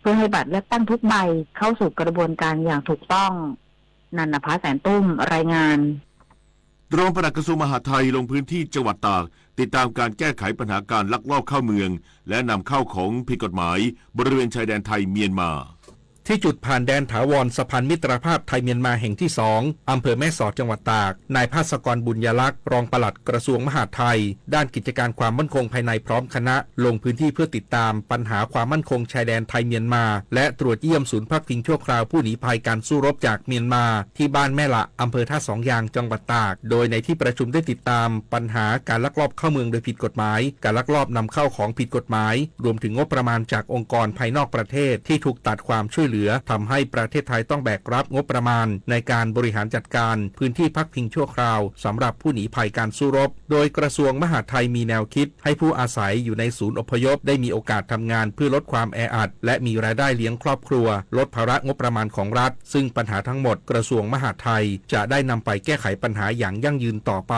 เพื่อให้บัตรเลือกตั้งทุกใบเข้าสู่กระบวนการอย่างถูกต้อง นันทพัฒน์ แสนตุ้ม รายงาน รองปลัดกระทรวงมหาดไทยลงพื้นที่จังหวัดตาก ติดตามการแก้ไขปัญหาการลักลอบเข้าเมือง และนำเข้าของผิดกฎหมาย บริเวณชายแดนไทยเมียนมา ที่จุดผ่านแดนถาวรสะพานมิตรภาพไทยเมียนมาแห่งที่สอง อำเภอแม่สอด จังหวัดตาก นายภาสกร บุญยลักษณ์ รองปลัดกระทรวงมหาดไทย ด้านกิจการความมั่นคงภายในพร้อมคณะ ลงพื้นที่เพื่อติดตามปัญหาความมั่นคงชายแดนไทยเมียนมา และตรวจเยี่ยมศูนย์พักพิงชั่วคราวผู้หนีภัยการสู้รบจากเมียนมา ที่บ้านแม่ละ อำเภอท่าสองยาง จังหวัดตาก โดยในที่ประชุมได้ติดตามปัญหาการลักลอบเข้าเมืองโดยผิดกฎหมาย การลักลอบนำเข้าของผิดกฎหมาย รวมถึงงบประมาณจากองค์กรภายนอกประเทศที่ถูกตัดความช่วยเหลือ ทำให้ประเทศไทยต้องแบกรับงบประมาณในการบริหารจัดการพื้นที่พักพิงชั่วคราวสำหรับผู้หนีภัยการสู้รบ โดยกระทรวงมหาดไทยมีแนวคิดให้ผู้อาศัยอยู่ในศูนย์อพยพได้มีโอกาสทำงานเพื่อลดความแออัด และมีรายได้เลี้ยงครอบครัว ลดภาระงบประมาณของรัฐ ซึ่งปัญหาทั้งหมดกระทรวงมหาดไทยจะได้นำไปแก้ไขปัญหาอย่างยั่งยืนต่อไป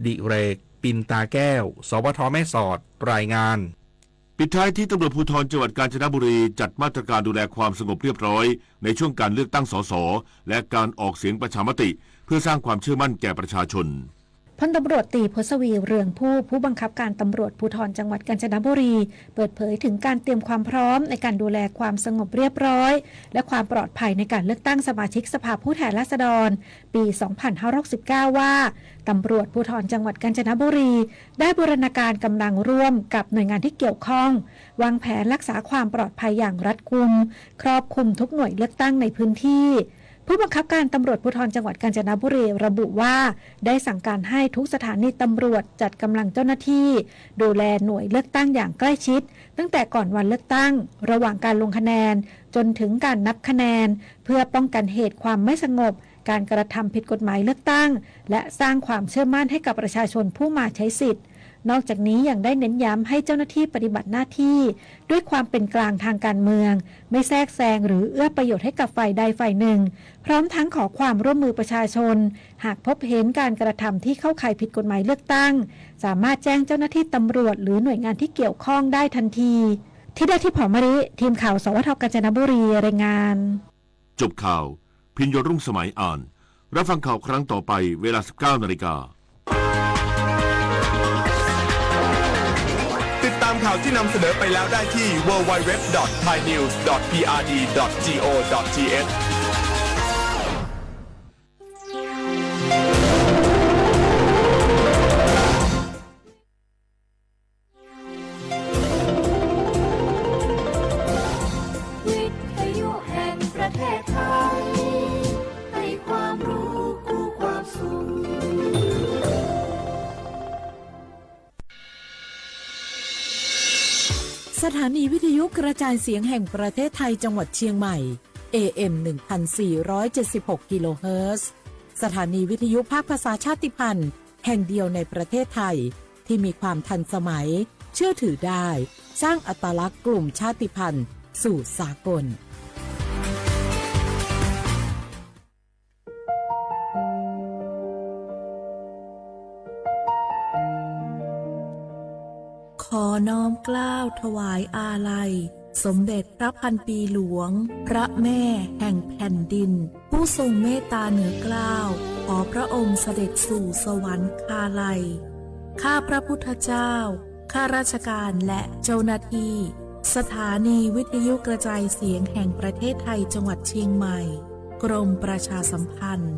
ดิเรก ปินตาแก้ว สวท แม่สอด รายงาน ปิดท้ายที่ตำรวจภูธรจังหวัดกาญจนบุรีจัดมาตรการดูแลความสงบเรียบร้อยในช่วงการเลือกตั้ง สส และการออกเสียงประชามติ เพื่อสร้างความเชื่อมั่นแก่ประชาชน พลตำรวจตรี พศวี เรืองผู้ ผู้บังคับการตำรวจภูธรจังหวัดกาญจนบุรี เปิดเผยถึงการเตรียมความพร้อมในการดูแลความสงบเรียบร้อย และความปลอดภัยในการเลือกตั้งสมาชิกสภาผู้แทนราษฎร ปี สองพันห้าร้อยหกสิบเก้า ว่า ตำรวจภูธรจังหวัดกาญจนบุรี ได้บูรณาการกำลังร่วมกับหน่วยงานที่เกี่ยวข้อง วางแผนรักษาความปลอดภัยอย่างรัดกุม ครอบคลุมทุกหน่วยเลือกตั้งในพื้นที่ ผู้บังคับการตำรวจภูธรจังหวัดกาญจนบุรีระบุว่า ได้สั่งการให้ทุกสถานีตำรวจจัดกำลังเจ้าหน้าที่ ดูแลหน่วยเลือกตั้งอย่างใกล้ชิด ตั้งแต่ก่อนวันเลือกตั้ง ระหว่างการลงคะแนน จนถึงการนับคะแนน เพื่อป้องกันเหตุความไม่สงบ การกระทำผิดกฎหมายเลือกตั้ง และสร้างความเชื่อมั่นให้กับประชาชนผู้มาใช้สิทธิ์ นอกจากนี้ยังได้เน้นย้ำให้เจ้าหน้าที่ปฏิบัติหน้าที่ ด้วยความเป็นกลางทางการเมือง ไม่แทรกแซงหรือเอื้อประโยชน์ให้กับฝ่ายใดฝ่ายหนึ่ง พร้อมทั้งขอความร่วมมือประชาชน หากพบเห็นการกระทำที่เข้าข่ายผิดกฎหมายเลือกตั้ง สามารถแจ้งเจ้าหน้าที่ตำรวจหรือหน่วยงานที่เกี่ยวข้องได้ทันที ธิดาทิพย์ หอมมะลิ ทีมข่าว สวท กาญจนบุรี รายงาน จบข่าว พิญโยรุ่งสมัยอ่าน รับฟังข่าวครั้งต่อไปเวลา สิบเก้านาฬิกา ติดตามข่าวที่นำเสนอไปแล้วได้ที่ ดับเบิลยู ดับเบิลยู ดับเบิลยู ดอท ไทยนิวส์ ดอท พีอาร์ดี ดอท จี โอ ดอท ที เอช วิทยุแห่งประเทศไทย ให้ความรู้คู่ความสุข สถานีวิทยุกระจายเสียงแห่งประเทศไทยจังหวัดเชียงใหม่ เอ เอ็ม หนึ่งพันสี่ร้อยเจ็ดสิบหก กิโลเฮิรตซ์ สถานีวิทยุภาคภาษาชาติพันธุ์แห่งเดียวในประเทศไทย ที่มีความทันสมัย เชื่อถือได้ สร้างอัตลักษณ์กลุ่มชาติพันธุ์สู่สากล ขอน้อมเกล้าถวายอาลัย สมเด็จพระพันปีหลวง พระแม่แห่งแผ่นดิน ผู้ทรงเมตตาเหนือเกล้า ขอพระองค์เสด็จสู่สวรรคาลัย ข้าพระพุทธเจ้า ข้าราชการและเจ้าหน้าที่ สถานีวิทยุกระจายเสียงแห่งประเทศไทยจังหวัดเชียงใหม่ กรมประชาสัมพันธ์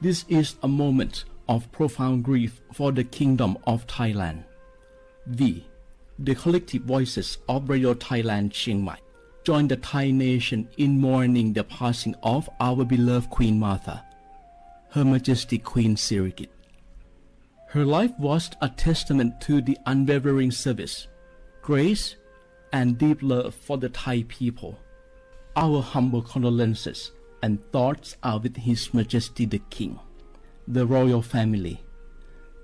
This is a moment of profound grief for the Kingdom of Thailand. We, the collective voices of Radio Thailand Chiang Mai, join the Thai nation in mourning the passing of our beloved Queen Mother, Her Majesty Queen Sirikit. Her life was a testament to the unwavering service, grace, and deep love for the Thai people. Our humble condolences and thoughts are with His Majesty the King, the royal family,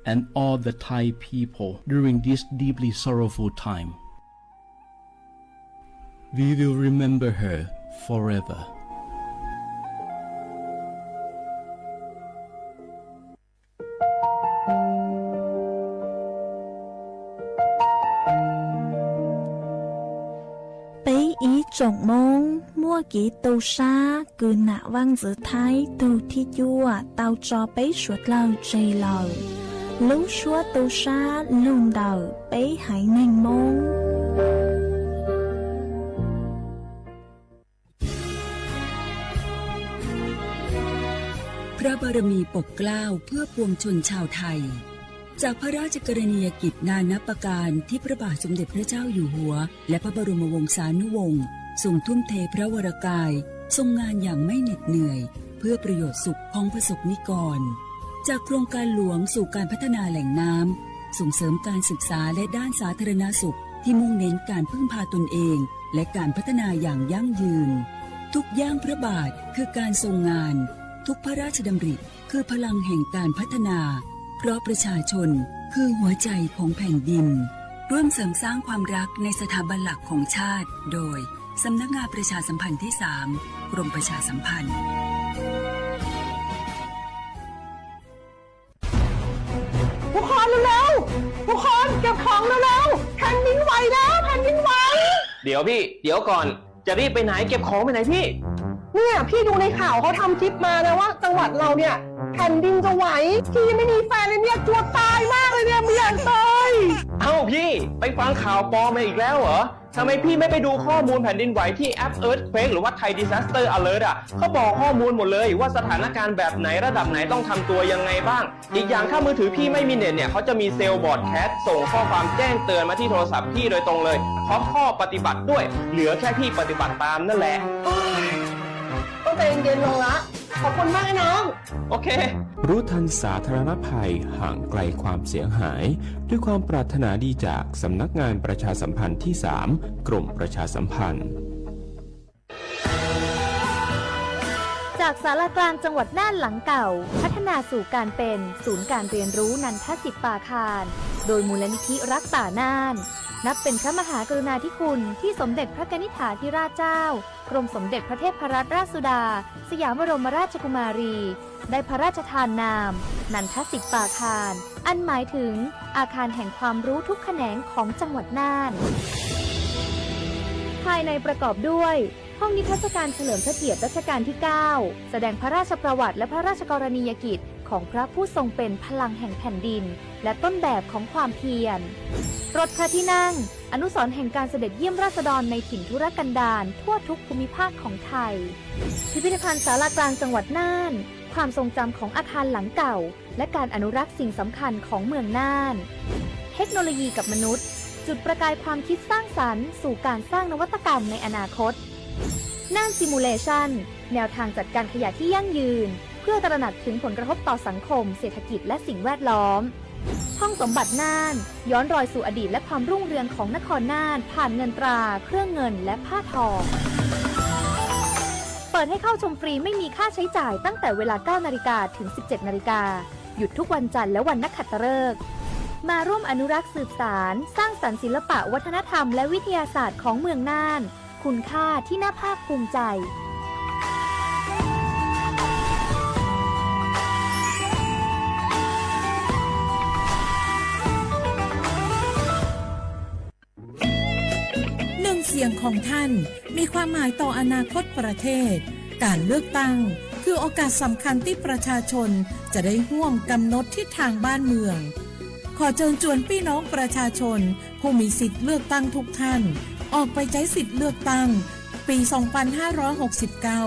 and all the Thai people during this deeply sorrowful time. We will remember her forever. Tsoom Moob, muaj kev tu sab kws nam vaaj ntxwv Thaib tug thib cuaj tau tso peb suav dlawg tseg lawm. Lub suab tu sab lug ntawm peb haiv neeg Moob. พระบารมีปกเกล้าเพื่อปวงชนชาวไทย จากพระราชกรณียกิจนานับประการที่พระบาทสมเด็จพระเจ้าอยู่หัว และพระบรมวงศานุวงศ์ ทรงทุ่มเทพระวรกาย ทรงงานอย่างไม่เหน็ดเหนื่อย เพื่อประโยชน์สุขของประสบนิกร จากโครงการหลวงสู่การพัฒนาแหล่งน้ำ ส่งเสริมการศึกษาและด้านสาธารณสุข ที่มุ่งเน้นการพึ่งพาตนเอง และการพัฒนาอย่างยั่งยืน ทุกย่างพระบาทคือการทรงงาน ทุกพระราชดำริคือพลังแห่งการพัฒนา เพราะประชาชนคือหัวใจของแผ่นดิน ร่วมเสริมสร้างความรักในสถาบันหลักของชาติ โดย สำนักงานประชาสัมพันธ์ที่สาม กรมประชาสัมพันธ์ ทุกคนเร็วๆ ทุกคนเก็บของเร็วๆ แผ่นดินไหวแล้ว แผ่นดินไหว เดี๋ยวพี่ เดี๋ยวก่อน จะรีบไปไหน เก็บของไปไหนพี่ เนี่ย พี่ดูในข่าวเขาทำคลิปมานะว่าจังหวัดเราเนี่ย แผ่นดินจะไหว พี่ยังไม่มีแฟนเลยเนี่ย กลัวตายมากเลยเนี่ย ไม่อยากตาย เอ้าพี่ ไปฟังข่าวปลอมมาอีกแล้วเหรอ ทำไมพี่ไม่ไปดูข้อมูลแผ่นดินไหวที่แอป Earthquake หรือว่า Thai Disaster Alert อ่ะ เขาบอกข้อมูลหมดเลยว่าสถานการณ์แบบไหนระดับไหนต้องทำตัวยังไงบ้าง อีกอย่างถ้ามือถือพี่ไม่มีเน็ตเนี่ย เขาจะมีเซลล์ broadcast ส่งข้อความแจ้งเตือนมาที่โทรศัพท์พี่โดยตรงเลย พร้อมข้อปฏิบัติด้วย เหลือแค่พี่ปฏิบัติตามนั่นแหละ ต้องใจเย็นๆ ลงละ ขอบคุณมากนะน้อง โอเค รู้ทันสาธารณภัย ห่างไกลความเสียหาย ด้วยความปรารถนาดีจากสำนักงานประชาสัมพันธ์ที่สาม กรมประชาสัมพันธ์ จากศาลากลางจังหวัดน่านหลังเก่า พัฒนาสู่การเป็นศูนย์การเรียนรู้นันทสิปปาคาร โดยมูลนิธิรักป่าน่าน นับเป็นพระมหากรุณาธิคุณที่สมเด็จพระกนิษฐาธิราชเจ้า กรมสมเด็จพระเทพรัตนราชสุดา สยามบรมราชกุมารี ได้พระราชทานนาม นันทสิปปาคาร อันหมายถึงอาคารแห่งความรู้ทุกแขนงของจังหวัดน่าน ภายในประกอบด้วย ห้องนิทรรศการเฉลิมพระเกียรติรัชกาลที่เก้า แสดงพระราชประวัติและพระราชกรณียกิจของพระผู้ทรงเป็นพลังแห่งแผ่นดิน และต้นแบบของความเพียร รถพระที่นั่ง อนุสรณ์แห่งการเสด็จเยี่ยมราษฎรในถิ่นทุรกันดารทั่วทุกภูมิภาคของไทย พิพิธภัณฑ์ศาลากลางจังหวัดน่าน ความทรงจำของอาคารหลังเก่า และการอนุรักษ์สิ่งสำคัญของเมืองน่าน เทคโนโลยีกับมนุษย์ จุดประกายความคิดสร้างสรรค์สู่การสร้างนวัตกรรมในอนาคต น่าน Simulation แนวทางจัดการขยะที่ยั่งยืน เพื่อตระหนักถึงผลกระทบต่อสังคม เศรษฐกิจ และสิ่งแวดล้อม ห้องสมบัติน่าน ย้อนรอยสู่อดีตและความรุ่งเรืองของนครน่าน ผ่านเงินตรา เครื่องเงิน และผ้าทอ เปิดให้เข้าชมฟรีไม่มีค่าใช้จ่ายตั้งแต่เวลา เก้านาฬิกา ถึง สิบเจ็ดนาฬิกา หยุดทุกวันจันทร์และวันนักขัตฤกษ์ มาร่วมอนุรักษ์สืบสาน สร้างสรรค์ศิลปะวัฒนธรรมและวิทยาศาสตร์ของเมืองน่าน คุณค่าที่น่าภาคภูมิใจ หนึ่งเสียงของท่านมีความหมายต่ออนาคตประเทศ การเลือกตั้งคือโอกาสสำคัญที่ประชาชนจะได้ร่วมกำหนดทิศทางบ้านเมือง ขอเชิญชวนพี่น้องประชาชนผู้มีสิทธิ์เลือกตั้งทุกท่าน ออกไปใช้สิทธิ์เลือกตั้งปี สองพันห้าร้อยหกสิบเก้า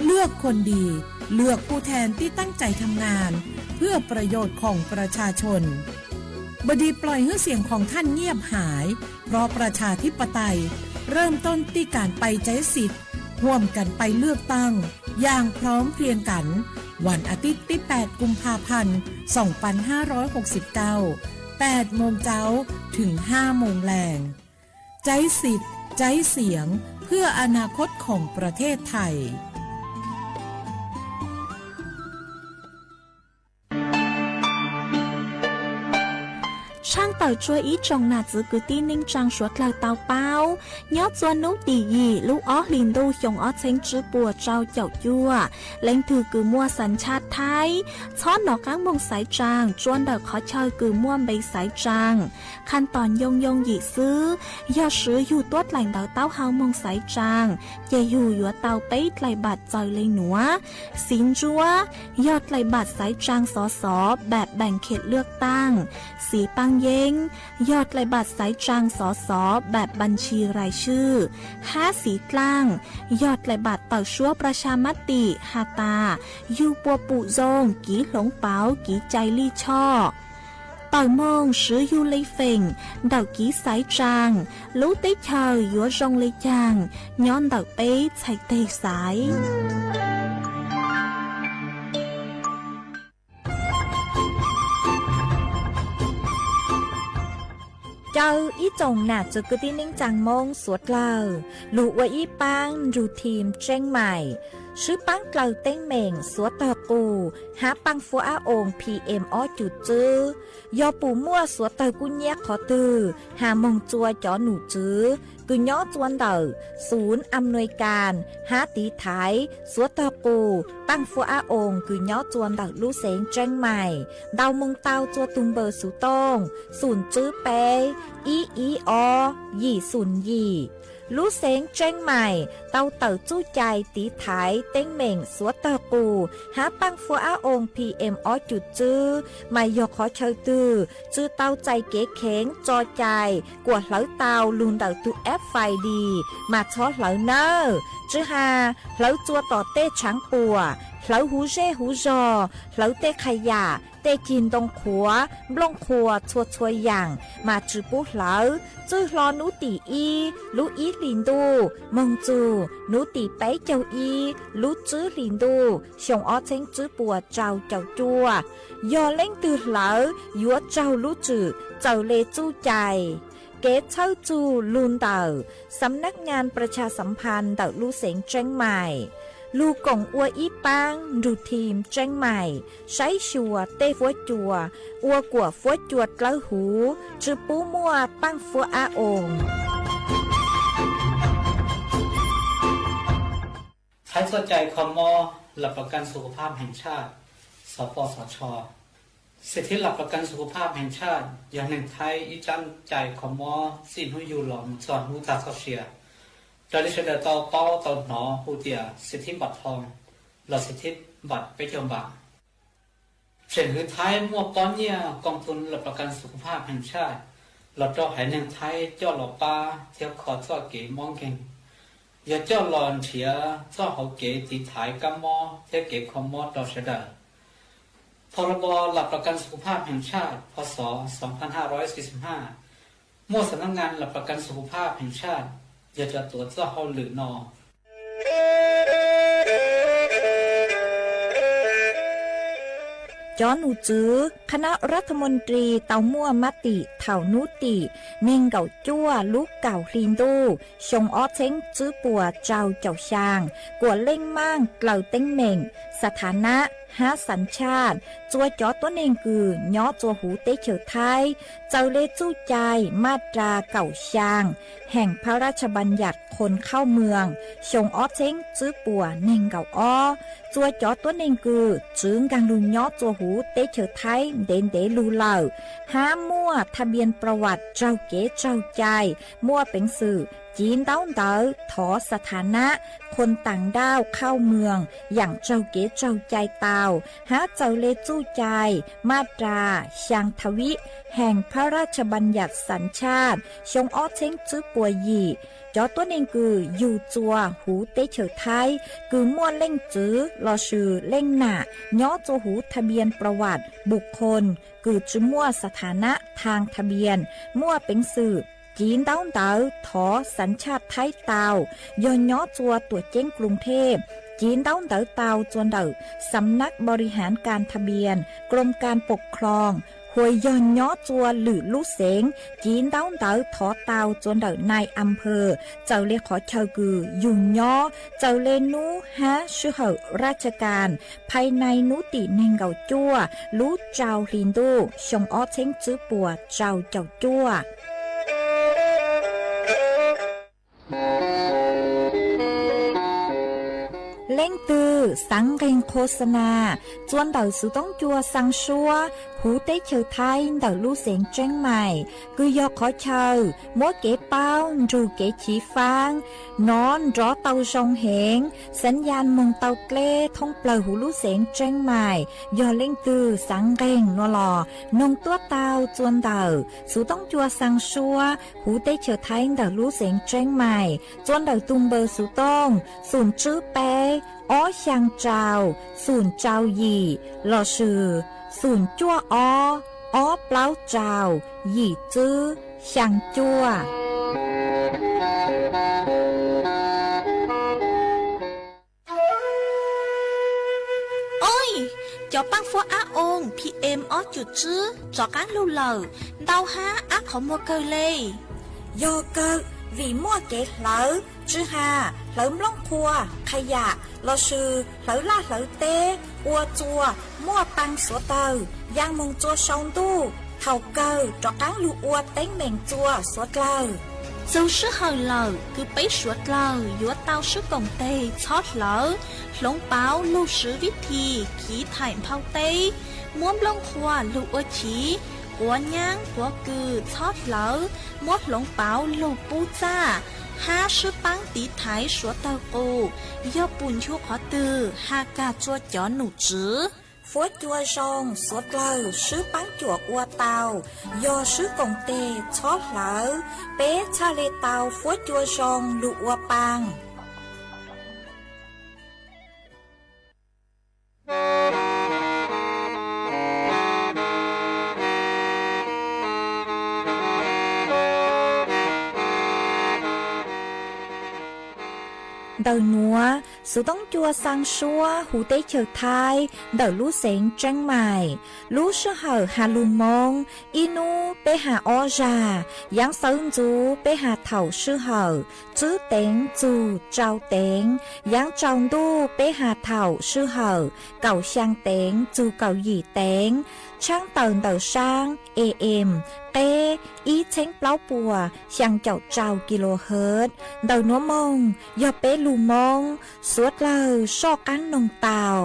เลือกคนดี เลือกผู้แทนที่ตั้งใจทำงาน เพื่อประโยชน์ของประชาชน บดีปล่อยให้เสียงของท่านเงียบหาย เพราะประชาธิปไตยเริ่มต้นที่การไปใช้สิทธิ์ ร่วมกันไปเลือกตั้ง อย่างพร้อมเพรียงกัน วันอาทิตย์ที่ แปด กุมภาพันธ์ สองพันห้าร้อยหกสิบเก้า แปดโมงเช้า ถึง ห้าโมงแลง ใช้สิทธิ์ ใช้เสียง เพื่ออนาคตของประเทศไทย St. Tshaaj tawm tsua ib tsoom nam txwv kwv tij neej tsaa suav dlawg tau paub, nyob tsua nub tim yim lub ob hlis ntuj xyoo ob txheeb tswb puas rau caum cuaj, leej twg kws muaj xas tshaj Thaib, txhob nov qaab moog xaiv tsaa tsua ntawm qhov chaw kws muaj npe xaiv tsaa. Khaj tom ncoo yoo yim xwb, yog swv yug tuab dlaim ntawv taub hau moog xaiv tsaa, ces yug yuav tau peb dlaim npaam txawm le nuav: Xiv ntsuab, yog dlaim npaam xaiv tsaa xov xov npaam npaam khem lwaj taaj. Xiv paaj yeeb, yog dlaim npaam xaiv tsaa xov xov npaam npaam ntshis rais swj. Hab xiv dlaaj, yog dlaim npaam tawm suab pras has mab tim has tas yug puas pum zoo, kiv hloov pauv, kiv cai lij choj. Tawm moog swv yug le feem ntawm kiv xaiv tsaa, lub teb chaws yuav zoo le caag, nyob ntawm peb txhais teg xaiv. Caw ib tsoom nam txwv kwv tij neej tsaa Moob suav dlawg lug ua ib paab nrug thim Tseeb Maim, swb paab dlaws teeb meem suav tawg qus hab paaj fuab ab oos P M ob cum tswb. Yog pum muaj suav tawg kub nyiab qhov twg has moog tsua cov num tswv kws nyob tsua ntawm xum am nuis kas hab tiv thaiv suav tawg qus paaj fuab ab oos kws nyob tsua ntawm lub xeev Tseeb Maim, ntaus moog tau tsua tug npawb xuv tooj xum tswb peb ib ib ob yim xum yim. Lub xeev Tseeb Maim tau tawm txuj cai tiv thaiv teeb meem suav tawg qus hab paaj fuab ab oos P M ob cum tswb, mas yog qhov chaw twg tsi tau txais kev kheev tso cai kuas hlawv tau lug ntawm tug F I D mas txhob hlawv nawb. Tsi has hlawv tsua tom tej tshaav puam, hlawv huv zej huv zog, hlawv tej qha yam, tej cig ntoo qhuav, nplooj qhuas txhua txhua yaam mas tsi pub hlawv. Txwj hlo nub tim ib lub ib hlis ntuj moog txug nub tim peb caug ib lub tswb hlis ntuj xyoo ob txheeb tswb puas rau caum cuaj, yog leej twg hlawv yuav raug lub tswm txawm le txuj cai. Kev txhawb txug lug ntawm Sำນັກงานประชาสัมพันธ์ ntawm lub xeev Tseeb Maim, lug koom ua ib paab nrug thim Tseeb Maim saib xyuas tej fuab cua ua kuam fuab cua dlawb huv, tsi pub muaj paaj fuab ab oos. Thaib txoj cai kho mob หลักประกันสุขภาพแห่งชาติ สปสช. สิทธิหลักประกันสุขภาพแห่งชาติ yog neeg Thaib ib tsab cai kho mob txij hnub yug los mus txog hnub tag txoj sia. Raws li sawv daws tau paub tau hnov hu tias สิทธิบัตรทอง los สิทธิบัตร peb caug npam. Tseem hwv Thaib muaj pob nyiaj กองทุนหลักประกันสุขภาพแห่งชาติ los rau haiv neeg Thaib coj los pab thiab kho txoj kev mob nkeeg, yog coj los nrhiav txoj hauv kev tiv thaiv kab mob thiab kev kho mob rau sawv daws. พรบหลักประกันสุขภาพแห่งชาติ พ.ศ. สองพันห้าร้อยสี่สิบห้า muaj สำนักงานหลักประกันสุขภาพแห่งชาติ yog cov tuav txoj hauj lwm no. Cov num tswv คณะรัฐมนตรี tau muaj mab tim thaum nub tim neeg nkaum cuaj lub kaum hli ntuj xyoo ob txheeb tswb puas rau caum xyaa kuas leej maaj dlaws teeb meem สถานะ hab สัญชาติ tsua cov tuab neeg kws nyob tsua huv teb chaws Thaib, txawm le txuj cai maj ras kaum xyaa แห่งพระราชบัญญัติคนเข้าเมือง xyoo ob txheeb tswb puas neeg nkaum ob. Tsua cov tuab neeg kws tsi nkaag lug nyob tsua huv teb chaws Thaib ntev ntev lug lawm, hab muaj ทะเบียนประวัติ raug kev tsaug cai, muaj peev xwm civ ntaub ntawv thov สถานะ คนต่างด้าวเข้าเมือง yaam raug kev tsaug cai tau, hab txawm le txuj cai maj ras xyaa tawv แห่งพระราชบัญญัติสัญชาติ xyoo ob txheeb tswb puas yim. Cov tuab neeg kws yug tsua huv teb chaws Thaib kws muaj leej txwv lossis leej nam nyob tsua huv ทะเบียนประวัติบุคคล kws tsi muaj สถานะทางทะเบียน muaj peev xwm civ ntaub ntawv thov สัญชาติไทย tau, yog nyob tsua tuam ceeb กรุงเทพ civ ntaub ntawv tau tsua ntawm สำนักบริหารการทะเบียน กรมการปกครอง hua yog nyob txua lwm lub xeev, civ ntaub ntawv thov tau txua ntawm nai am phawj, txawm le qhov chaw kws yug nyob, txawm le nub hab sij hawm raj tsha kas, phais nai nub tim neeg nkaum cuaj lub rau hli ntuj xyoo ob txheeb tswb puas rau caum cuaj. Leej twg xaav nqeeg qhuas xa nas txua ntawm xuv toob cua xaa suab huv teb chaws Thaib ntawm lub xeev Tseeb Maim, kws yog qhov chaw muab kev paub nrug kev chiv faab nov nrov tau zoo heev, xav yaj moog tau dleb thoob plawg huv lub xeev Tseeb Maim. Yog leej twg xaav nqeeg nua los noog tuab tau txua ntawm xuv toob cua xaa suab huv teb chaws Thaib ntawm lub xeev Tseeb Maim txua ntawm tug npawb xuv tooj xum tswb peb ob xyaa rau xum rau yim lossis xum cuaj ob ob plaub rau yim tswb xyaa cuaj. Oj, cov paab fuab ab oo PM ob cum tswb rov qaab lug lawm, ntau hab ab qhov muag kawg le. Yog kawg, vim muaj kev hlawv tswv has, hlawv nplooj qhuav, qha yam lossis hlawv laj hlawv teb ua txua muaj paa xuav dlawg yaa moog txua sau ntuj, thaum kawg rov qaab lug ua teeb meem txua xuav dlawg. Txug sij hawm lawm kws peb suav dlawg yuav tau swb koom teg txhob hlawv, hloov pauv lug swv vib thi khiv thaim nphau teb, muab nplooj qhuav lug ua chiv, quav nyaab quav kws txhob hlawv, muab hloov pauv lug pub txaj, hab swb paab tiv thaiv suav dlawg qus. Yog pum nchu qhov twg has kag txua cov num tswv. Fuab cua zoo xuav dlawg swb paab cuam ua tau, yog swb koom teg txhob hlawv, peb txhaj le tau fuab cua zoo lug ua paa. Ntawm nuav, xuv toob cua xaa suab huv teb chaws Thaib ntawm lub xeev Tseeb Maim. Lub sij hawm has lug moo, ib nub peb has ob zag, yaav xawv ntxuv peb has thaum sij hawm tswb teev txug rau teev, yaav tsaus ntuj peb has thaum sij hawm kaum xyaa teev txug kaum yim teev, tshaab tawm ntawm saab AM qeb ib txheeb plaub puas xyaa caum rau kilohertz. Ntawm nuav moog yog peb lug moo, xuav dlawg soj qaab noog tau.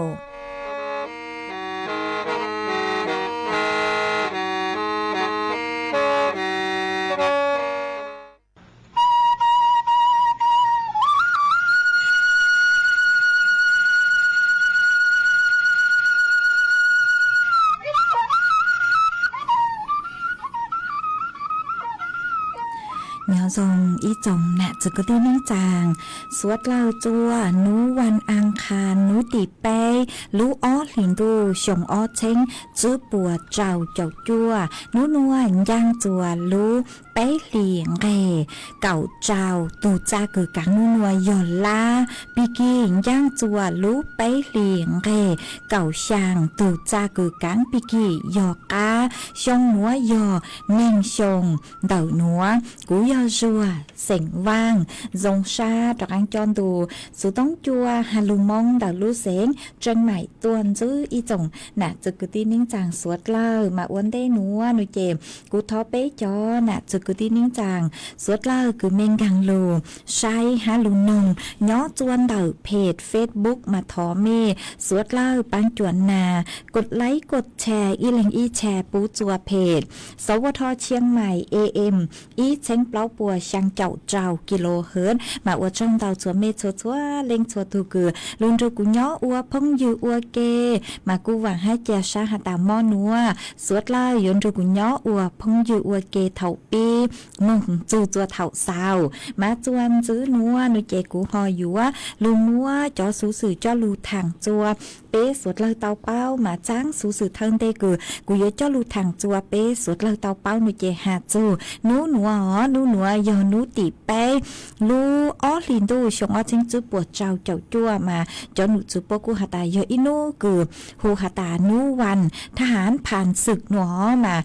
Nyob zoo ib tsoom nam txwv kwv tij neej tsaa, xuav dlawg txua nub vas aa qha nub tim peb lub ob hlis ntuj xyoo ob txheeb tswb puas rau caum cuaj. Nub nuav ncaaj txua lub peb hlis nqeg kaum rau tug txaj kws kaav nub nuav yog lab. Pig kig ncaaj txua lub peb hlis nqeg kaum xyaa tug txaj kws kaav pig kig yog qab. Xyoo nuav yog neeg xyoo. Ntawm nuav kuv yog Zuag xeem Vaaj, zoo sab rov qaab coj ntu xuv toob cua has lug moo ntawm lub xeev Tseeb Maim tuaj ntsib ib tsoom nam txwv kwv tij neej tsaa xuav dlawg. Mas ua ntej nuav nuav ces kuv thov peb cov nam txwv kwv tij neej tsaa xuav dlawg kws mej nkaag lug saib hab lug noog nyob txua ntawm peg Facebook mas thov mej xuav dlawg paab cuam nas kod laib kod tshare ib leeg ib tshare pub txua peg Sawv Ua Dho Chiang Mai AM ib txheeb plaub puas xyaa caum rau kilohertz. Mas ua tsaug ntau txhua mej txhua txhua leej txhua tug kws lug nrug kuv nyob ua phooj ywg ua ke. Mas kuj vaam hab ca sab has tas mob nuav xuav dlawg yuav nrug kuv nyob ua phooj ywg ua ke thaum pib moog txug txua thaum xaus. Mas txua ntxiv nuav nuav ces kuv ho yuav lug muab cov xuv xwm coj lug thaam txua peb xuav dlawg tau paub. Mas txaab xuv xwm thawj ntej kws kuv yuav coj lug thaam txua peb xuav dlawg tau paub nuav ces has txug nub nuav os, nub Nuav yog nub tim peb lub ob hli ntuj xyoo ob txheeb tswb puas rau caum cuaj mas cov num tswv puab kuj has tas yog ib nub kws hu has tas nub vas thab hav phas xwm nuav mas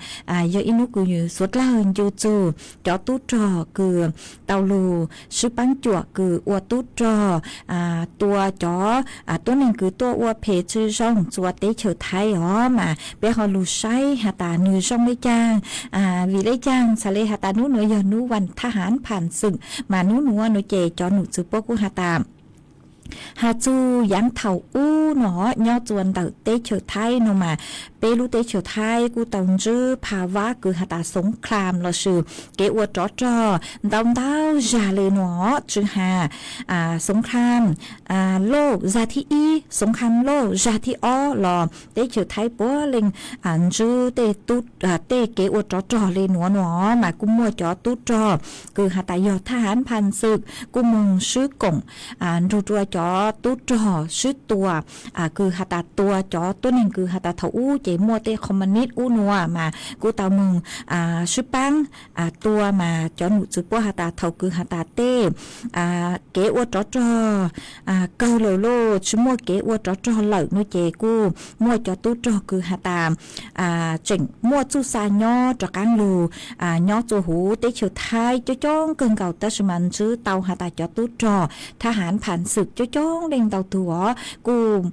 yog ib nub kws xuav dlawg ncu tsug cov tub rog kws tau lug swb paab cuam kws ua tub rog tua cov tuab neeg kws tuaj ua phem tsi zoo txua teb chaws Thaib os mas peb ho lug saib has tas nwg zoo le caag. Vim le caag txhad le has tas nub nuav yog nub vas thab hav phas xwm mas nub nuav nuav ces cov num tswv puab kuj has tas has txug yaav thaum ub nuav nyob txua ntawm teb chaws Thaib nuav mas peb lub teb chaws Thaib kuj tau ntsib phas vav kws has tas xoov khlam lossis kev ua rov rog ntau ntau zag le nuav tsi has xoov khlam loj zag thib ib, xoov khlam loj zag thib ob los teb chaws Thaib puav leej ntsib tej kev ua rov rog le nuav nuav mas kuj muaj cov tub rog kws has tas yog thab hav phas xwm kuj moog swb koom nrug rua cov tub rog swb tua kws has tas tua cov tuab neeg kws has tas thaum ub ces muaj tej communist ub nuav mas kuj tau moog swb paab tua mas cov num tswv puab has tas thaum kws has tas tej kev ua rov rog kawg lawm lauj, tsi muaj kev ua rov rog lawm nuav ces kuj muaj cov tub rog kws has tas tseem muaj txuj xa nyob rov qaab lug nyob txua huv teb chaws Thaib coob coob kawg nkaus tab sis mas ntsib tau has tas cov tub rog thab hav phas xwm coob coob leej ntau tug os kuj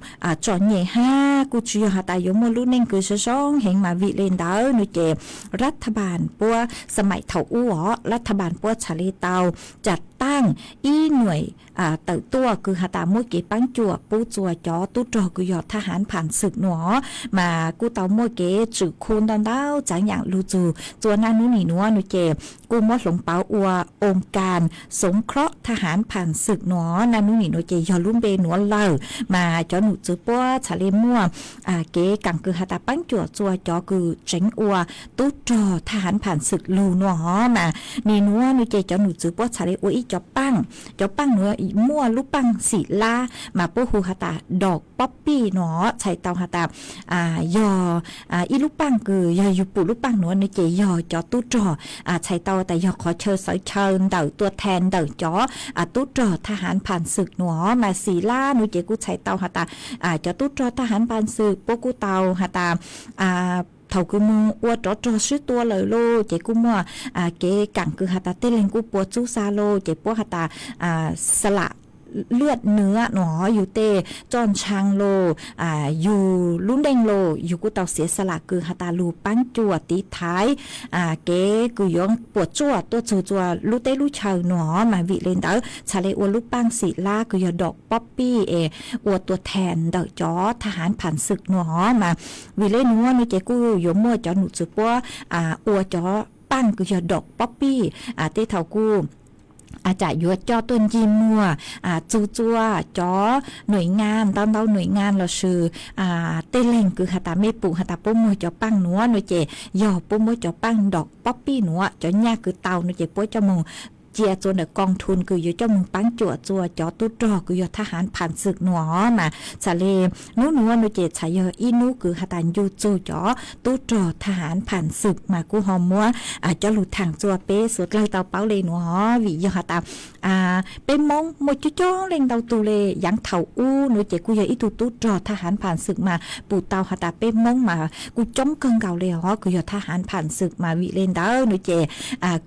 txom nyem hab kuj tsi yog has tas yuav muaj lub neej kws zoo zoo heev mas vim le ntawd nuav ces laj thab npas puab xa maim thaum ub os laj thab npas puab txhad le tau cam taaj ib nuaim tawm tuaj kws has tas muab kev paab cuam pub txua cov tub rog kws yog thab hav phas xwm nuav mas kuj tau muaj kev tswm khu ntau ntau txaav yaam lug txug txua naj nub nim nuav nuav ces kuj muab hloov pauv ua oo kas xoov khlob thab hav phas xwm nuav naj nub nim nuav ces yog lub npe nuav lawm mas cov num tswv puab txhad le muaj kev kaam kws has tas paab cuam txua cov kws tseev ua tub rog thab hav phas xwm lug nuav mas nim nuav nuav ces cov num tswv puab txhad le ua ib cov paaj, cov paaj nuav muaj lub paaj xim lab mas puab hu has tas dom pob pij nuav txhais tau has tas yog ib lub paaj kws yog yug pum lub paaj nuav nuav ces yog cov tub rog txhais tau tas yog qhov chaw xawv chaw ntawm tua thas ntawm cov tub rog thab hav phas xwm nuav mas xim lab nuav ces kuj txhais tau has tas cov tub rog thab hav phas xwm puab kuj tau has tas thaum kws moog ua rov rog swb tua lawm lauj ces kuj muaj kev kaam kws has tas tej leeg kuj puas txuj xa lauj ces puab has tas xa lam lwaj nwam nuav yug tej txoj ntshaav lauj, yug lub neej lauj yug kuj tau xiav xa lam kws has tas lug paab cuam tiv thaiv kev kws yuav puam tsuaj tuaj txug txua lub teb lub chaw nuav mas vim le ntawd txhad le ua lub paaj xim lab kws yog dom pob pij es ua tua thas ntawm cov thab hav phas xwm nuav mas vim le nuav nuav ces kuj yuav muaj cov num tswv puab ua cov paaj kws yog dom pob pij tej thaum kuj tsam yuav coj tuaj ncig muag txug txua cov nuaim ngaa ntau ntau nuaim ngaa lossis tej leeg kws has tas mej pum has tas puab muag cov paaj nuav nuav ces yog puab muab cov paaj dom pob pij nuav cov nyaj kws tau nuav ces puab coj moog cia txua ntawm koo thun kws yuav coj moog paab cuam txua cov tub rog kws yog thab hav phas xwm nuav mas txhad le nub nuav nuav ces txhad yog ib nub kws has tas ncu txug cov tub rog thab hav phas xwm mas kuj ho muab cov lug thaam txua peb suav dlawg tau paub le nuav vim yog has tas peb Moob muaj coob coob leej ntau tug le yaav thaum ub nuav ces kuj yog ib tug tub rog thab hav phas xwm mas pum tau has tas peb Moob mas kuj coob kawg nkaus le os kws yog thab hav phas xwm mas vim le ntawd nuav ces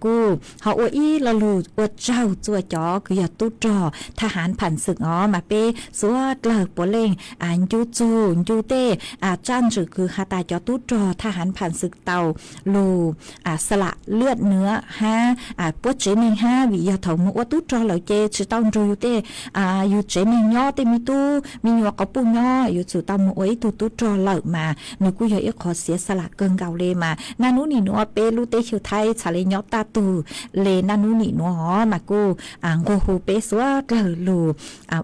kuj ho ua ib lo lug ua tsaug txua cov kws yog tub rog thab hav phas xwm os mas peb suav dlawg puav leej ncu txug ncu tej tsaj ntswm kws has tas cov tub rog thab hav phas xwm tau lug xa lam lwaj nwam hab puab tsev neeg hab vim yog thaum moog ua tub rog lawm ces tsi tau nrug yug tej yug tsev neeg nyob tej me tub me nyuam quas puj nyob yuav tsum tau moog ua ib tug tub rog lawm mas nws kuj yog ib qhov xiav xa lam kawg nkaus le mas naj nub nim nuav peb lub teb chaws Thaib txhad le nyob taj tug le naj nub nim nuav os mas kuj nqua hu peb suav dlawg lug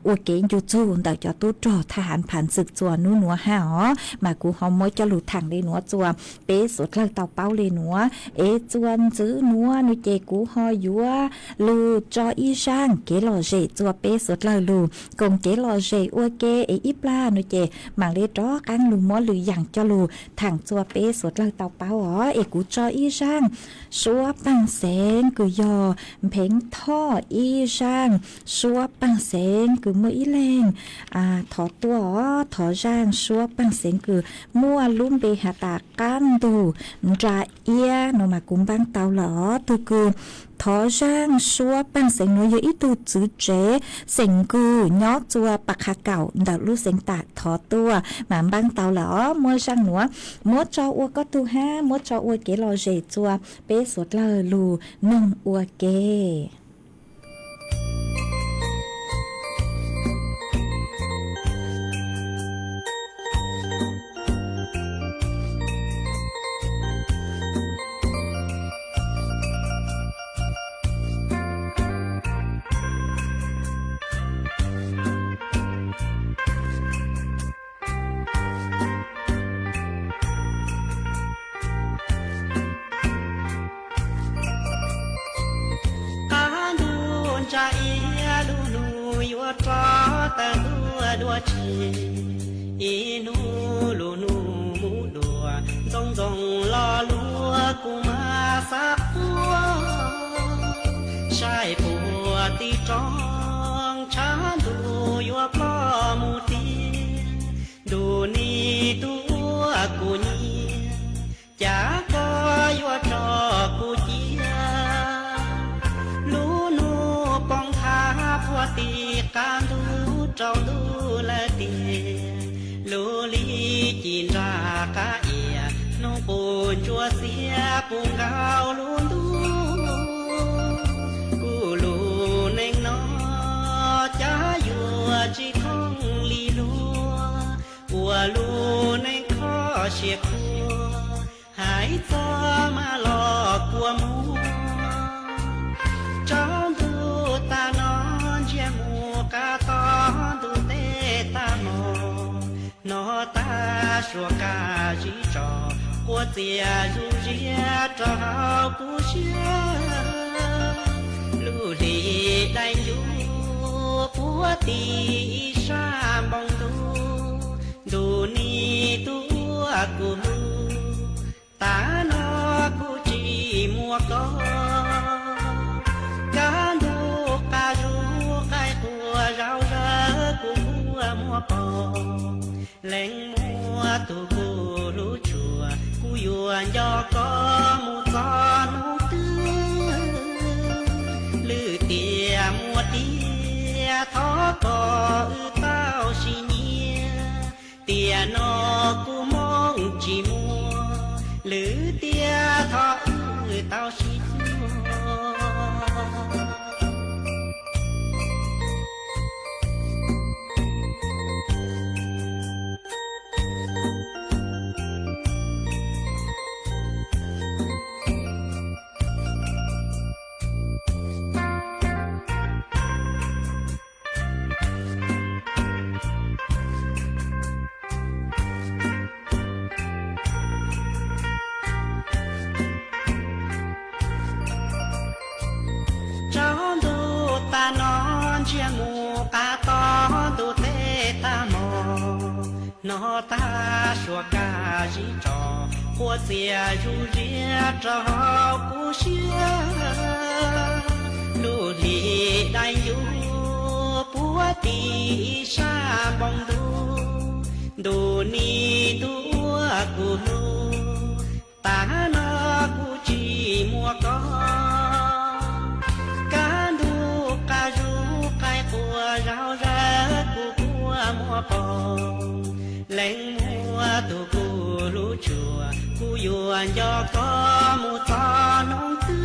ua kev ncu txug ntawm cov tub rog thaj hav phav ntxwm txuas nub nuav hab os, mas kuv ho muab coj lug thaam le nuav txuas peb suav dlawg tau paub le nuav. Es txuas ntxiv nuav nuav ces kuv ho yuav lug tso ib zaaj kev lom zem txuas peb suav dlawg lug koom kev lom zem ua ke es ib plag nuav ces maam le rov qaab lug muab lwm yaam coj lug thaam txuas peb suav dlawg tau paub os. Es kuv tso ib zaaj suab paaj xeev kws yog Npheev Thoj, ib zaaj suab paaj xeev kws muaj ib leeg thov tuaj os, thov zaaj suab paaj xeev kws muaj lub npe has tas Qaab Ntug Ntsa Iab no mas kuv npaab tau lawm os. Tug kws thov zaaj suab paaj xeev nuav yog ib tug txwv tsev xeem kws nyob txua Pas Qha Kaum ntawm lub xeev Tam thov tuaj mas npaab tau lawm os. Muaj zaaj nuav muab tso ua koj tug hab muab tso ua kev lom zem txua peb suav dlawg lug noog ua ke. Qaab Ntug Ntsa Iab lub nub yuav rov tawm tuaj dua tsi? Ib nub lub nub mus dua, ntxoov ntxoo lo lua kuv mas xav quaj. Saib puag tim roob tshav ntuj yuav ploj mus tiag, ntuj nig tub uas kuv nyiam, cas koj yuav tso kuv ciaj. Lub nub poob nthav puag tim qab ntug rau ntuj lawm tiag, lub li ci nra qab iab nub qus ntsuab xiab puv nkaus lub ntuj. Kuv lub neej no cas yuav tsis thooj li luag, ua lub neej kho siab khuav, hais txog mas los kua muag. Tsaus ntuj tag no ntsiag mus qab tog ntuj teb tag hmo, no tag suav kab zib tso, quav txias zuj ziab rau hauv kuv siab. Lub hli dai ncuv puag tim ib sab npoo ntuj, ntuj nig tub uas kuv hlub, tag no kuv tsis muaj koj. Kaj ntug qab zub qaib qua zau zawg kuv kua muag pom, leej muaj tus kuv hlub tshua, kuv yuav nco koj mus txog hnub twg. Lwm tiam muaj tiag thov kom wb tau sib nyiam, tiam no kuv moo tsis muaj, lwm tiam thov wb tau sib cuag. Tsaus ntuj tag no ntsiag mus qab tog ntuj teb tag hmo, no tag suav kab zib tso, quav txias zuj ziab rau hauv kuv siab. Lub hli dai ncuv puag tim ib sab npoo ntuj, ntuj nig tub uas kuv hlub, tag no kuv tsis muaj koj. Kaj ntug qab zub qaib qua zau zawg kuv kua muag pom, leej muaj tus kuv hlub tshua, kuv yuav nco koj mus txog hnub twg.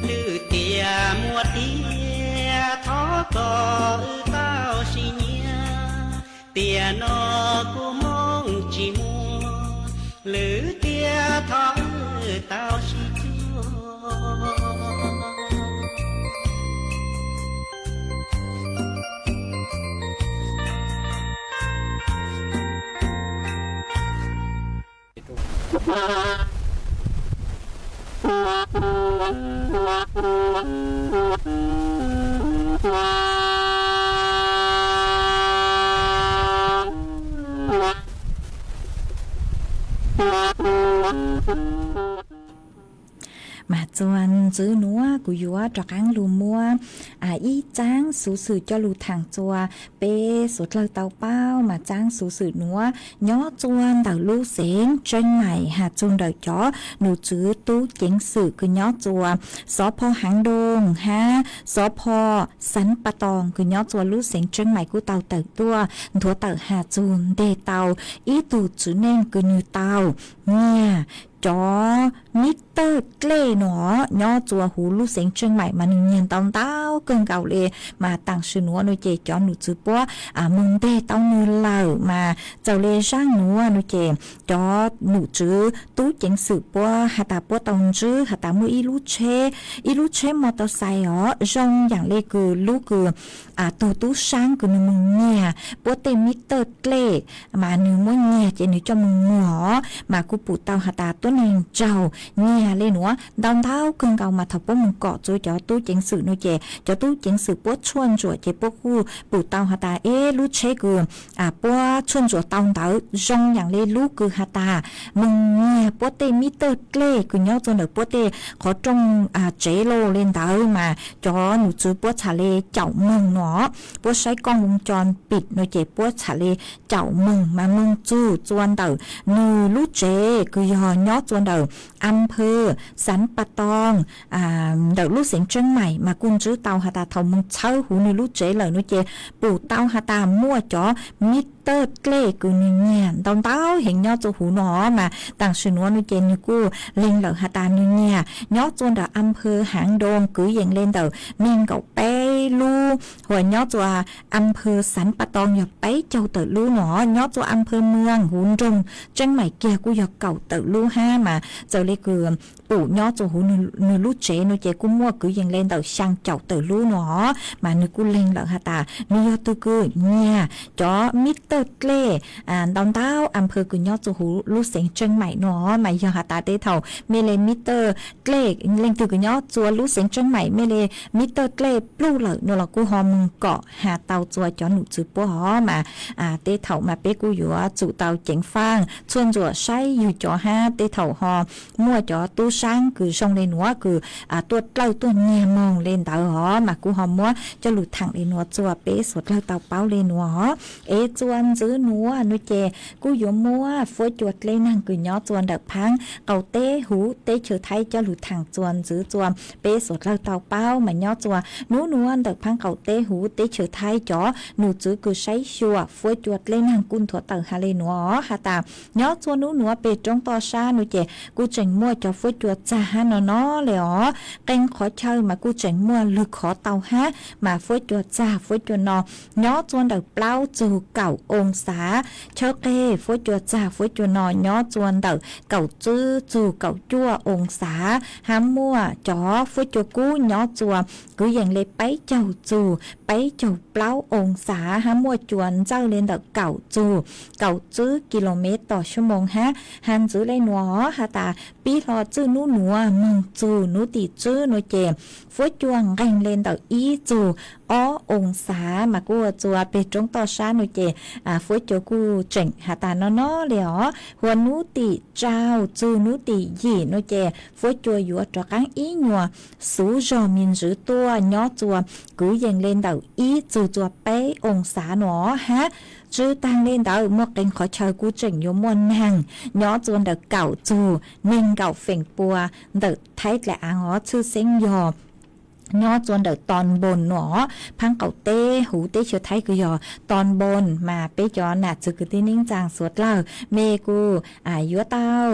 Lwm tiam muaj tiag thov kom wb tau sib nyiam, tiam no kuv moo tsis muaj, lwm tiam thov wb tau sib cuag. Mas txuas ntxiv nuav kuv yuav rov qaab lug muab ib txaab xuv xwm coj lug thaam txuas peb suav dlawg tau paub. Mas txaab xuv xwm nuav nyob txuas ntawm lub xeev Tseeb Maim has txug ntawm cov num tswv tub ceev xwm kws nyob txuas xov pho Haav Doog hab xov pho Xaav Pas Toos kws nyob txuas lub xeev Tseeb Maim kuj tau tawm tuaj nthuav tawm has txug nteg tau ib tug tswv neej kws nwg tau nyiag cov mib tawj dlej nuav nyob txuas huv lub xeev Tseeb Maim mas nwg nyiag ntau ntau kawg nkaus le. Mas taam sim nuav nua ces cov num tswv puab moog nteg tau nwg lawm mas txaus le zaaj nuav nua ces cov num tswv tub ceev xwm puab has tas puab tau ntsib has tas muaj ib lub tsheb, ib lub tsheb mos tau xais os zoo yaam le kws lub kws tug tub saab kws nwg moog nyiag puab tej mib tawj dlej mas nwg muab nyiag ces nwg coj moog muag os mas kuj pum tau has tas tuab neeg tsaug nyiag le nuav ntau ntau kawg nkaus mas thaum puab moog kom txug cov tub ceev xwm nua ces cov tub ceev xwm puab tshuaj ntsuam ces puab kuj pum tau has tas eb lub tsheb kws puab tshuaj ntsuam tau ntawd zoo yaam le lub kws has tas moog nyiag puab tej mib tawj dlej kws nyob txuas ntawm puab tej qhov rooj tsev laj le ntawd mas cov num tswv puab txhad le caum moog nua. Puab saib kooj voos coj pim nua ces puab txhad le caum moog mas moog txug txuas ntawm nwg lub tsev kws yog nyob txuas ntawm a phawv Xaav Pas Toos ntawm lub xeev Tseeb Maim mas kuj ntsib tau has tas thaum moog txhawb huv nwg lub tsev lawm nua ces pum tau has tas muaj cov mib tawj dlej kws nwg nyiag ntau ntau heev nyob txuas huv nua mas taam sim nuav nua ces nwg kuj leeg lawm has tas nwg nyiag nyob txuas ntawm a phawv Haav Doog kwv yees le ntawm neeg nkaum peb lub, hos nyob txuas a phawv Xaav Pas Toos yog peb caug tawm lub nua, nyob txuas a phawv Mwaas huv nroog Tseeb Maim kiag kuj yog kaum tawm lub hab mas txawm le kws pum nyob txuas huv nwg lub tsev nua ces kuj muaj kwv yees le ntawm xyaa caum tawm lub nua mas nwg kuj leeg lawm has tas nwg yog tug kws nyiag cov mib tawj dlej ntau ntau a phawv kws nyob txuas huv lub xeev Tseeb Maim nua mas yog has tas tej thaum mej le mib tawj dlej, leej twg kws nyob txuas lub xeev Tseeb Maim mej le mib tawj dlej pluj lawm nua los kuj ho moog kom has tau txuas cov num tswv puab hov mas tej thaum mas peb kuj yuav tsum tau ceev faaj tshuaj ntsuam saib yug cov hab tej thaum ho muaj cov tub saab kws zoo le nuav kws tuaj dlawb tuaj nyiag moog le ntawd hov mas kuj ho muab coj lug thaam le nuav txuas peb suav dlawg tau paub le nuav hov. Es txuas ntxiv nuav nua ces kuj yuav muab fuab cua dlej naag kws nyob txuas ntawm phaab qaum teb huv teb chaws Thaib coj lug thaam txuas ntxiv txuas peb suav dlawg tau paub mas nyob txuas nub nuav ntawm phaab qaum teb huv teb chaws Thaib cov num tswv kws saib xyuas fuab cua dlej naag kuj nthuav tawm has le nuav has tas nyob txuas nub nuav peg roob toj sab nua ces kuj tseem muaj cov fuab cua txag hab no no le os. Qee qhov chaw mas kuj tseem muaj lwg khov tau hab mas fuab cua txag fuab cua no nyob txuas ntawm plaub txug kaum oo xav. Chaw qeg fuab cua txag fuab cua no nyob txuas ntawm kaum tsib txug kaum cuaj oo xav hab muaj cov fuab cua kub nyob txuas kwv yees le peb caug txug peb caug plaub oo xav hab muaj cua ntxawj le ntawm kaum txug kaum tsib kis lus mev tom xuab moos hab. Has ntxiv le nuav has tas pib hlo txij nub nuav moog txug nub tim tsib nua ces fuab cua nqeeg le ntawm ib txug ob oo xav mas kuj ua txuas peg roob toj sab nua ces fuab cua kuj tseem has tas no no le os. Huas nub tim rau txug nub tim yim nua ces fuab cua yuav rov qaab ib nyuas xuv zog me ntsis tuaj nyob txuas kwv yees le ntawm ib txug txuas peb oo xav nua hab. Tsi taag le ntawd muaj qee qhov chaw kuj tseem yuav muaj naag nyob txuas ntawm kaum txug neeg nkaum feem pua ntawm Thaib dlaim aav hov tshwj xeeb yog nyob txuas ntawm Ton Npoos nua, phaab qaum teb huv teb chaws Thaib kws yog Ton Npoos mas peb cov nam txwv kwv tij neej tsaa suav dlawg mej kuj yuav tau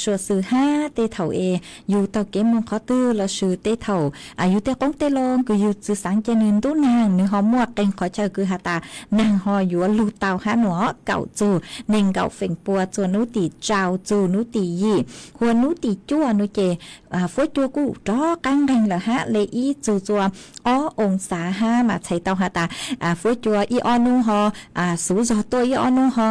suav xwm hab tej thaum es yug taug kev moog qhov twg lossis tej thaum yug tej qoob tej loo kws yug tsi xaav ca nwg ntub naag nwg ho muaj qee qhov chaw kws has tas naag ho yuav lug tau hab nua. Kaum txug neeg nkaum feem pua txuas nub tim rau txug nub tim yim, huas nub tim cuaj nua ces fuab cua kuj rov qaab nqeeg lawm hab le ib txug txua ob oo xav hab mas txhais tau has tas fuab cua ib ob nub ho xuv zog tuaj, ib ob nub ho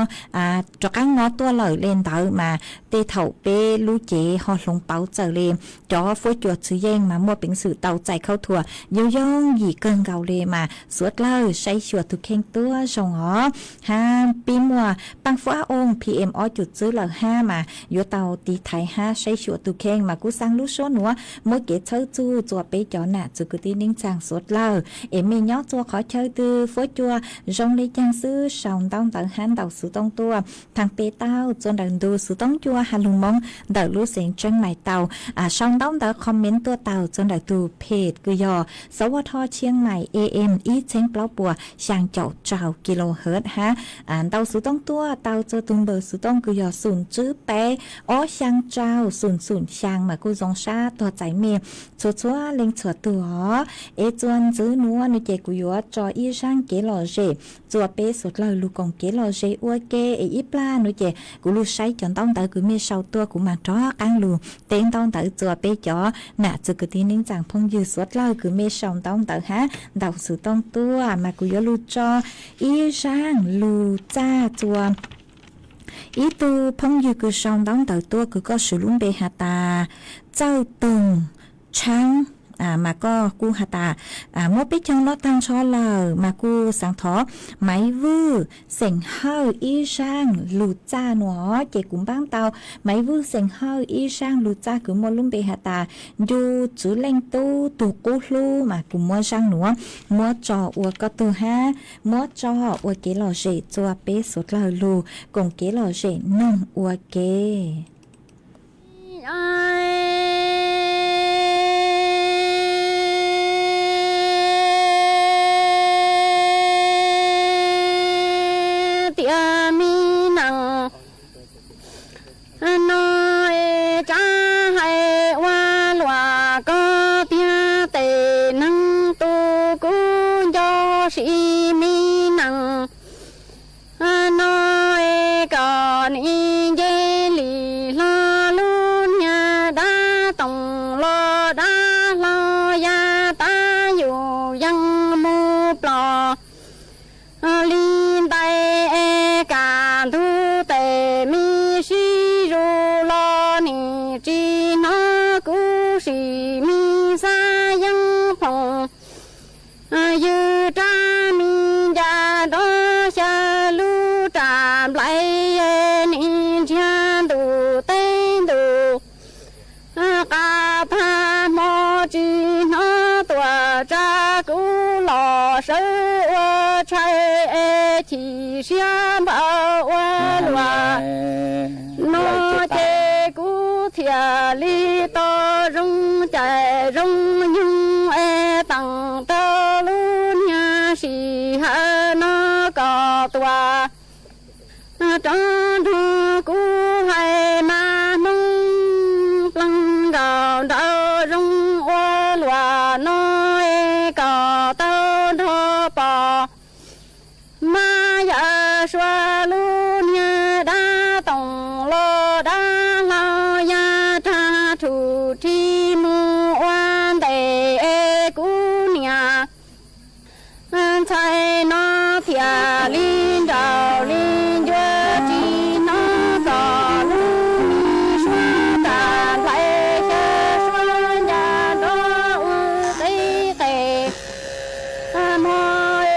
rov qaab no tuaj lawm le ntawd mas tej thaum peb lub cev ho hloov pauv txawm le cov fuab cua txwv yeej mas muaj peev xwm tau txais khaub thuas yooj yooj yim kawg nkaus le mas xuav dlawg saib xyuas tug kheej tuab zoo os. Hab pib muaj paaj fuab oo P M ob cum txwb lawm hab mas yuav tau tiv thaiv hab saib xyuas tug kheej mas kuv xaa lub suab nuav muab kev txhawb txug txua peb cov nam txwv kwv tij neej tsaa xuav dlawg es mej nyob txua qhov chaw twg fuab cua zoo le caag xwb sau ntaub ntawv hab ntaus xuv tooj tuaj thaam peb tau txua nrawm ntug xuv tooj cua has lug Moob ntawm lub xeev Tsheeb Maim tau sau ntaub ntawv comment tuaj tau txua nrawm tug page kws yog Sawv Ua Thoj Tsheeb Maim A M ib txheeb plaub puas xyaa caum rau kilohertz hab ntaus xuv tooj tuaj tau txua tug npawb xuv tooj kws yog xoom tswb peb ob xyaa rau xoom xoom xyaa mas kuj zoo sab tuag txais mej txhua txhua leej txhua tug os. Es txua ntxiv nuav nwg ces kuv yuav tso ib zaaj kev lom zem txua peb xuav dlawg lug koom kev lom zem ua ke es ib plag nuav ces kuv lug saib cov ntaub ntawv kws mej sau tuaj kuv maam rov qaab lug teb ntaub ntawv txua peb cov nam txwv kwv tij neej tsaa phooj ywg xuav dlawg kws mej sau ntaub ntawv hab ntaus xuv tooj tuaj mas kuv yuav lug tso ib zaaj lug txaj txua ib tug phooj ywg kws sau ntaub ntawv tuaj kws koj swv lub npe has tas Txawj Toog Tshaab mas koj kuj has tas muab peb caug noj taag nrho lawm mas kuj xaav thov Maiv Vwj xeem Hawj ib zaaj lug txaj nuav ces kuv npaab tau Maiv Vwj xeem Hawj ib zaaj lug txaj kws muaj lub npe has tas Ncu Tswv Leej Tub Tug Qub Hlub mas kuv muab zaaj nuav muab tso ua koj tug hab muab tso ua kev lom zem txua peb xuav dlawg lug koom kev lom zem noog ua ke. Tias mi nees no es tsav hais ua luam koj tiag tes neeg tu kuv nco si mi nees no es kom nim nce li hlo lub niag dab toom los dab hlau ya tab yus yeej mus plos li ntais es kam ntug tes mi sib zug los nim tsis hnov kuv sim mi xav yeej phoom ywg rab mi ncas nrov xyaw lub ram nplais nim nrhiav ntuj teb ntuj qab phab hmo tsis hnov tuaj tsa kuv los sawv ua tshais es chim siab npawg ua luam no ces kuv thiaj li tau zoo cais zoo nyoog es teem rau lub niag sij hawm no kom tuaj rov nrog kuv hais mas Hmoob pleeg nkaus nraug zoo ua luam no es kom tau nrog pom mas yawm suav lub niag dab toom los dab hlau ya rag rhuv ris mus ua ntes es kuv niam ntxhais no thiaj li nraug li ncua tsis hnov kom lub niag suab ram nplais xyaw suab ncas nrov ua qib qes hmo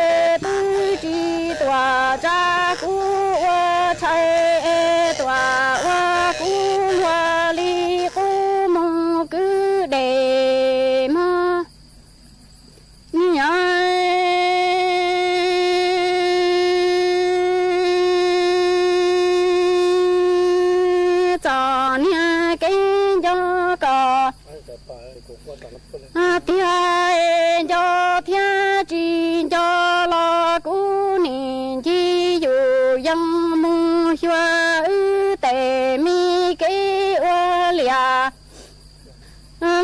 es twb tsis tuaj tsa kuv ua tshais es tuaj ua kuv luag li qub moog kwv deg mog. Txom niag kev nco koj tiag, nco thiab tsis nco los kuv nim ncig yus yeej mus xyuas wb tes mi kev ua liam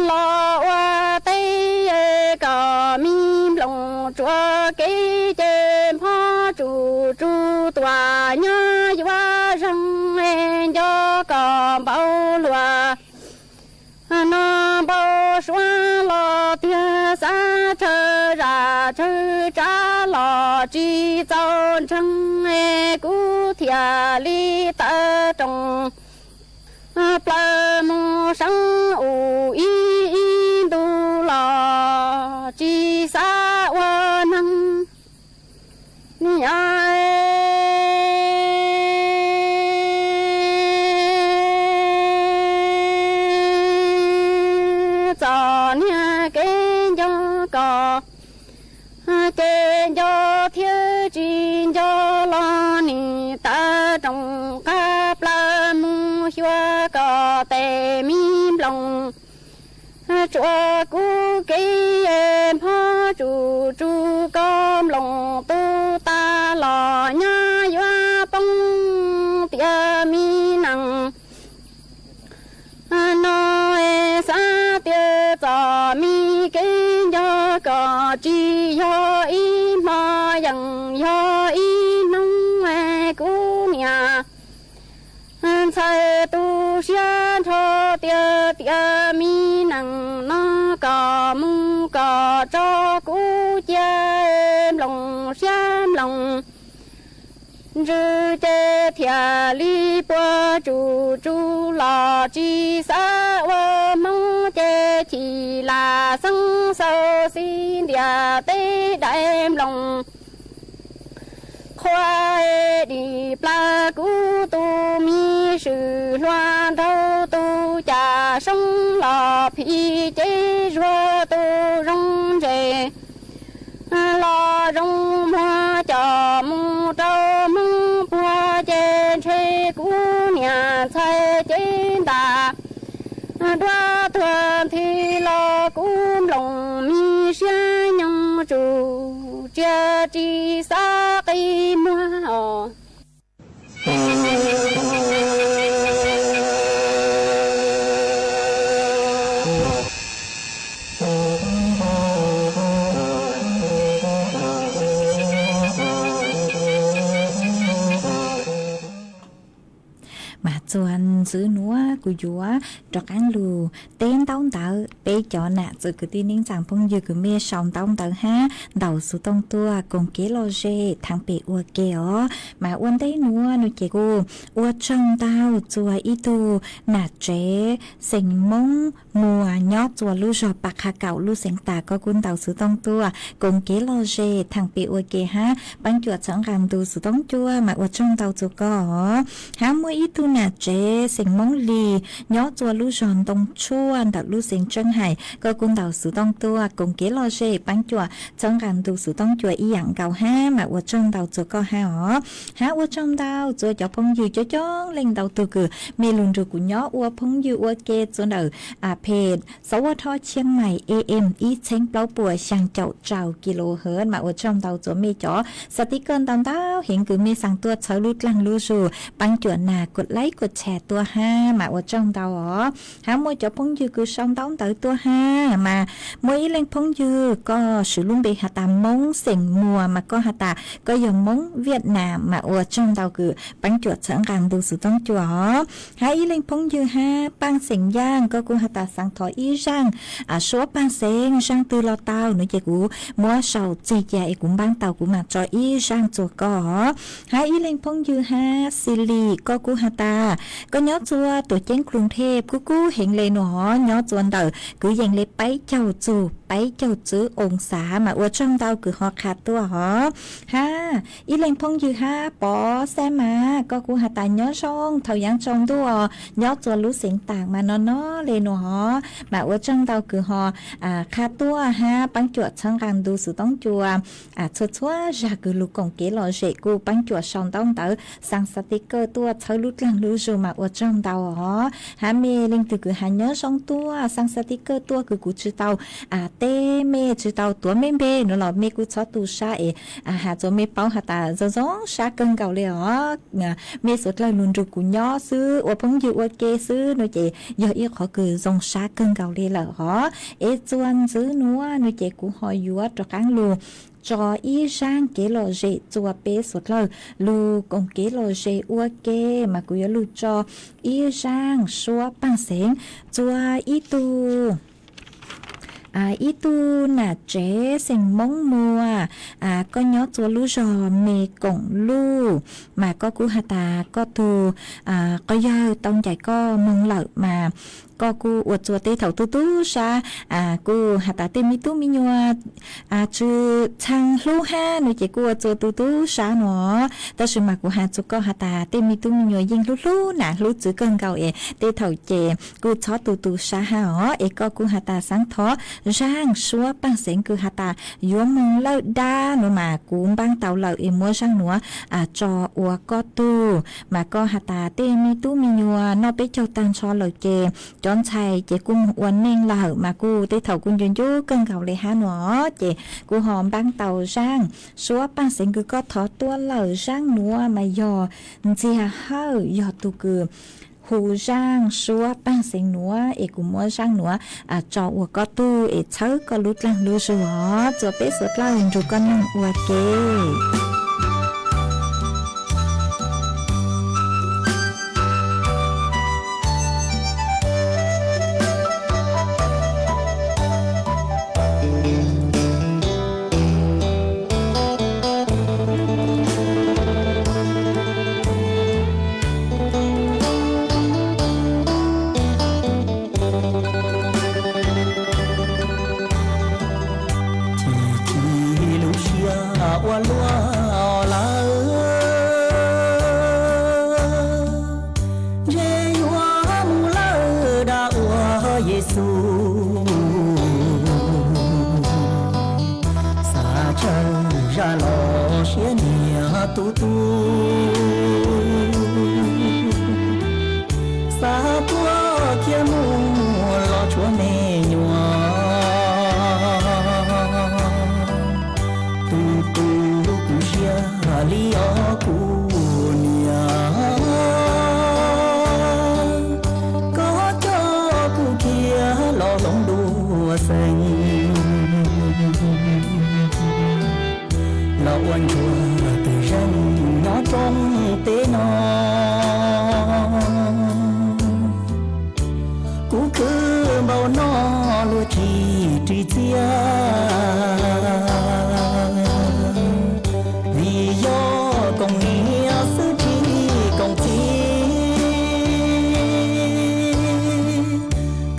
los ua teb kom mi nploos tsuas kev ces nphob tsuj tsuj tuaj nyob yuav zeeg nco kom npau luag no npau suav los tiag tsawg tsav los tsis txaus ntseeg, kuv thiaj li tawm rooj plaws mus seev ub ib ib ntus los tsis xav ua neeg. Nyob txom nyem kev nco kom ces nco thiab tsis nco los nim tawm rooj qab plaws mus xyuas kom tes me nploos tsuas kuv kev, mob tsuj tsuj koj nploos tu tas los nyab yuav poob tias me nees no xav tias txom me kev nco kom tsis yog ib hmo yeem yog ib hnub, kuv niam ntxhais tu siab nrho tias tias me nees no kom mus kom tso kuv cia nploos siab nploos ntsws ces thiaj li puas tsuj tsuj los tsis xav ua hmoob ces chim lam xeeb xaus xib ntiag teb dai nploos qhua dim plaws kuv tus me swm hluas nraug tus cas soob los phim ces zuag tus zoo ntses los zoo muag coj mus rau hmoob puag ces ntshe kuv niam ntxhais cev ntas duab tuag nthi los kuv nploos me siab nyoos tsuj tsiaj tsis xav qi muag os. Mas txuas ntxiv nuav kuv yuav rov qaab lug teb ntaub ntawv peb cov nam txiv kwv tij neej tsaa phooj ywg kws mej sau ntaub ntawv hab ntaus xuv tooj tuaj koom kev lom zem thaam pem ua ke os. Mas ua ntej nuav nua ces kuj ua tsaug ntau txuas ib tug nam tsev xeem Moob Muas nyob txuas lub zog Pas Qha Kaum lub xeev Tas, koj kuj ntaus xuv tooj tuaj koom kev lom zem thaam pem ua ke hab paab cuam txhawb nqaa ntu xuv tooj cua, mas ua tsaug ntau txuas koj os. Hab muaj ib tug nam tsev xeem Moob Lis nyob txuas lub zog Ntoo Tshuaj ntawm lub xeev Tseeb Hais, koj kuj ntaus xuv tooj tuaj koom kev lom zem paab cuam txhawb nqaa ntu xuv tooj cua ib yaam nkaus hab, mas ua tsaug ntau txuas koj hab os. Hab ua tsaug ntau txuas cov phooj ywg coob coob leej ntau tug kws mej lug nrug kuv nyob ua phooj ywg ua ke txuas ntawm page Xov Vaj Thoj Chiang Mai A M ib txheeb plaub puas xyaa caum rau kilohertz, mas ua tsaug ntau txuas mej cov xa tib kawj ntau ntau heev kws mej xaa tuaj txhawb lub dlaag lub zug, paab cuam nas kuas like kuas share tuaj hab, mas ua tsaug ntau os. Hab muaj cov phooj ywg kws sau ntaub ntawv tuaj hab, mas muaj ib leej phooj ywg koj swv lub npe has tas Moob xeem Muas, mas koj has tas koj yog Moob Viaj Nam, mas ua tsaug ntau kws paab cuam txhawb nqaa ntu xuv tooj cua os. Hab ib leej phooj ywg hab Paaj xeem Yaaj, koj kuj has tas xaav thov ib zaaj suab paaj xeev, zaaj twg los tau, nua ces kuv muab sau txeg ca es kuv npaab tau kuv mam tso ib zaaj txuas koj os. Hab ib leej phooj ywg hab Xi Lis, koj kuj has tas koj nyob txuas Tuam Ceeb Kruv Thej, kub kub heev le nua hov, nyob txuas ntawm kwv yees le peb caug txug peb caug txwv oo xav, mas ua tsaug ntau kws ho qha tuaj hov. Hab ib leej phooj ywg hab Pov Xab Mas, koj kuj has tas nyob zoo thaum yaav tsaus ntuj os, nyob txuas lub xeev Taam mas no no le nua hov, mas ua tsaug ntau kws ho qha tuaj hab paab cuam txhawb nqaa ntu xuv tooj cua. Txhua txhua zag kws lug koom kev lom zem kuj paab cuam sau ntaub ntawv, xaa xa ti kawj tuaj txhawb lub dlaag lub zug, mas ua tsaug ntau os. Hab mej leej twg kws has nyob zoo tuaj, xaa xa ti kawj tuaj kws kuv tsi tau teb mej, tsi tau tuav mej npe nua los mej kuj txhob tu sab es has txuas mej paub has tas zoo zoo sab kawg nkaus le os. Mej suav dlawg lug nrug kuv nyob xwb, ua phooj ywg ua ke xwb, nua ces yog ib qhov kws zoo sab kawg nkaus le lawm hov. Es txuas ntxiv nuav nua ces kuv ho yuav rov qaab lug tso ib zaaj kev lom zem txuas peb suav dlawg lug koom kev lom zem ua ke, mas kuv yuav lug tso ib zaaj suab paaj xeev txuas ib tug ib tug nam tsev xeem Hmoob Muas, koj nyob txua lub zog Me Koom Luj, mas koj kuj has tas koj tug qhov yawg tau ncaim koj moog lawm mas koj kuj ua txua tej thaum tu tu sab, kuj has tas tej me tub me nyuam tsw txhee hlub hab no ces kuj ua txua tu tu sab no. Tab sis mas kuv has txug koj has tas tej me tub me nyuam yeej hlub hlub nam hlub txwv kawg nkaus es tej thaum ces kuj txhob tu tu sab hab os. Es koj kuj has tas xaav thov zaaj suab paaj xeev kws has tas yuav moog lawj dab nuav mas kuv npaab tau lawm es muab zaaj nuav tso ua koj tug. Mas koj has tas tej me tub me nyuam noj peb caug taag nrho lawm ces cov ntxhais ces kuj moog ua neej lawm mas kuj tej thaum kuj ncu ncu kawg nkaus le hab no. Ces kuj ho npaab tau zaaj suab paaj xeev kws koj thov tuaj lawm. Zaaj nuav mas yog Ntxiag Hawj yog tug kws hu zaaj suab paaj xeev nuav es kuv muab zaaj nuav tso ua koj tug es txhawb koj lub dlaag lub zug os. Txua peb suav dlawg nrug koj noog ua ke. Chim chim lub siab ua luaj lawm, ntshe yuav mus lawm dab ua Yexus. Xav tsawg zaj los siab nyiam tu tu, xav tuaj kiag mus los tshuav me nyuam. Tus tu kuv siab li os kuv niam, koj coj kuv kiag los hloov dua xeem, los ua ntsuag twg zeej nyob rooj teb no. Kuv khwv npaum no luag tsis ris txiaj, vim yog koom niam xwb tsis koom txiv.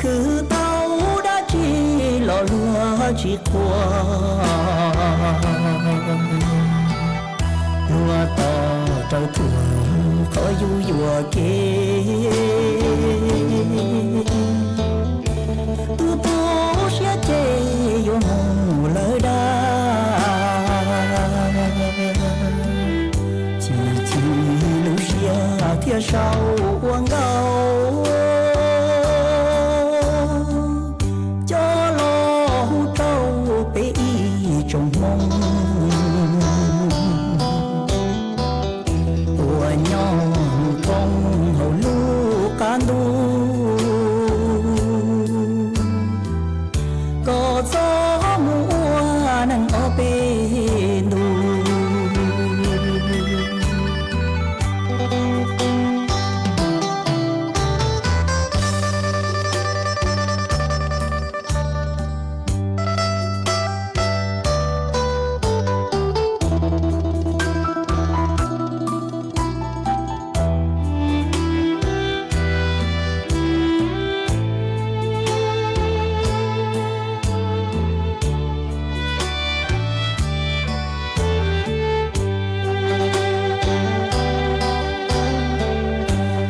Khwv tau dab tsi los luag tsis qhuas, luag tos raws thuam qhov yug yuam kev. Tu tu siab ces yuav mus lawm dab, chim chim lub siab thiaj sau ua nkauj. Coj los hu rau peb ib tsoom Hmoob uas nyob thoob hauv lub qab ntuj, kom txhob mus ua neeg ob peb ntus.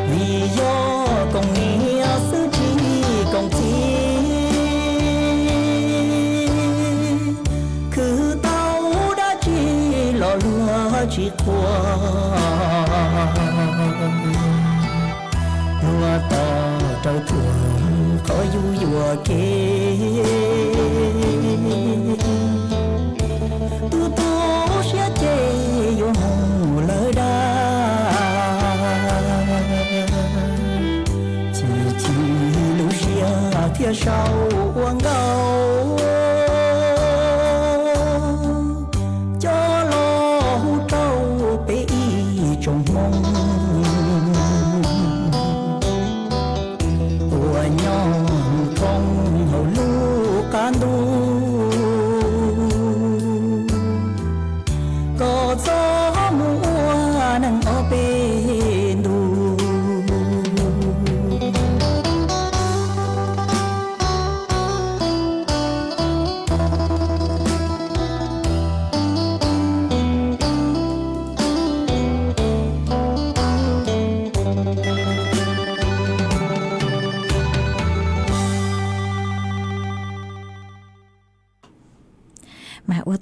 Vim yog koom niam xwb tsis koom txiv, khwv tau dab tsi los luag tsis qhuas, luag tos raws thuam qhov yug yuam kev. Tu tu siab ces yuav mus lawm dab, chim chim lub siab thiaj sau ua nkauj. Coj los hu rau peb ib tsoom Hmoob uas nyob thoob hauv lub qab ntuj,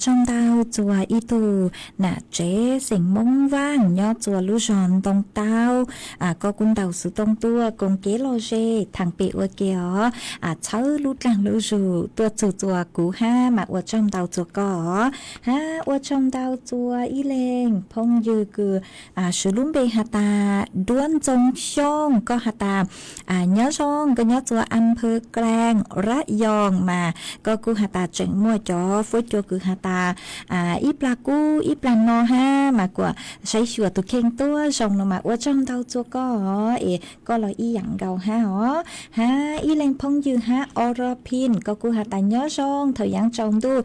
Tsaug ntau txua ib tug nam tsev xeem Moob Vaaj nyob txua lub zog Ntoo Taub, koj kuj ntaus xuv tooj tuaj koom kev lom zem thaam pem ua ke os. Txhawb lub dlaag lub zug tuaj txug txua kuv hab mas ua tsaug ntau txua koj os. Hab ua tsaug ntau txua ib leeg phooj ywg kws swv lub npe has tas Duab Ntxoo Xyooj, koj has tas nyob zoo, koj nyob txua Am Phw Klaaj, Rab Yoos mas koj kuj has tas tseem muaj cov fuab cua kws has tas ib plag kub ib plag no hab mas kuas saib xyuas tus kheej tuab zoo no mas ua tsaug ntau txua koj os, es koj los ib yaam nkaus hab os. Hab ib leeg phooj ywg hab Oro Pin, koj kuj has tas nyob zoo thaum yaav tsaus ntuj,